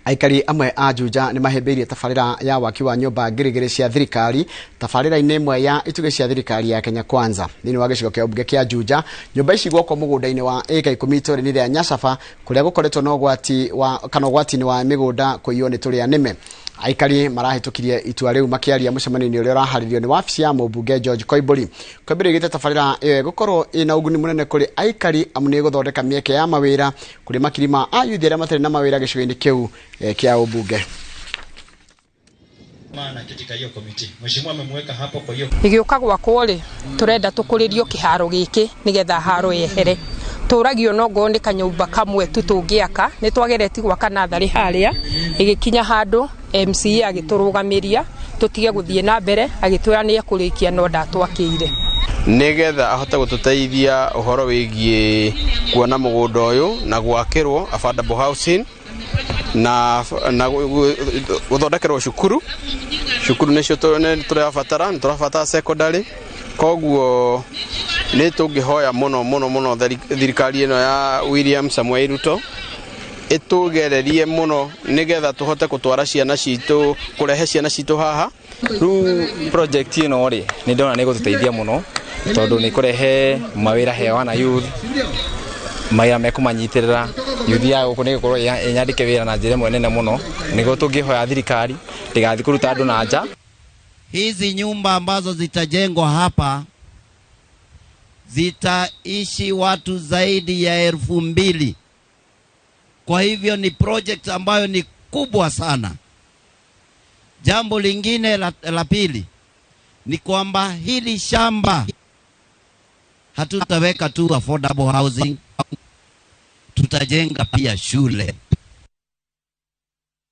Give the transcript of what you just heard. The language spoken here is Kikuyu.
Aikari amwe a Juja nĩ mahĩmbĩirie tabarĩra ya waki wa nyũmba ngiri 2 cia thirikari tabarĩra-inĩ ĩmwe ya itugĩ cia thirikari ya Kenya Kwanza thĩinĩ wa gĩcigo kĩa ũmbunge kĩa Juja. Nyũmba ici gwakwo mũgũnda-inĩ wa ĩka 10 itũũra-inĩ rĩa Nyacaba kũrĩa gũkoretwo na ũgwati wa kana ũgwati-inĩ wa mĩgũnda kũiywo nĩ tũrĩa nĩme. Aikari marahĩtũkirie itua rĩu makĩaria mũcemanio-inĩ ũrĩa ũraharĩrio nĩ wabici ya mũmbunge George Koimbũri. Koimbũri oigĩte tabarĩra ĩyo ĩgũkorwo ĩna ũguni mũnene kũrĩ aikari amu nĩ ĩgũthondeka mĩeke ya mawĩra kũrĩ makiri ma ayuthi arĩa matarĩ na mawĩra gĩcigo-inĩ kĩu kĩa ũmbunge. Katika hiyo committee. Mheshimiwa amemweka hapo kwa hiyo Ĩgĩũka gwakwo rĩ, tũrenda tũkũrĩrio kĩharo gĩkĩ nĩgetha haro yehere. Tũragio no ngorwo nĩ kanyũmba kamwe tu tũngĩaka. Nĩ twageretie gwaka natharĩ harĩa, ĩgĩkinya handũ MCA agĩtũrũgamĩria tũtige gũthiĩ na mbere, agĩtwĩra nĩ ekũrĩkia no ndatwakĩire. Nĩgetha ahote gũtũteithia ũhoro wĩgiĩ kuona mũgũnda ũyũ na gwakĩrwo affordable housing na gũthondekerwo cukuru. Cukuru nĩcio tũrabatara, nĩ tũrabatara secondary. Koguo nĩ tũngĩhoya mũno mũno mũno thirikari ĩno ya William Samoei Ruto ĩtũgererie mũno nĩgetha tũhote gũtwara ciana citũ, kũrehe ciana citũ haha. Rĩu project ĩno rĩ, nĩ ndona nĩ gũtũteithia mũno tondũ nĩ kũrehe mawĩra he wana youth, mawĩra mekũmanyitĩrĩra youth ya gũkũ nĩ gũkorwo ĩnyandĩke wĩra na njĩra ĩmwe nene mũno, nĩguo tũngĩhoya thirikari ndĩgathiĩ kũruta andũ na nja. Hizi nyumba ambazo zitajengwa hapa zitaishi watu zaidi ya 2000. Kwa hivyo ni project ambayo ni kubwa sana. Jambo lingine la pili ni kwamba hili shamba hatutaweka tu affordable housing, tutajenga pia shule.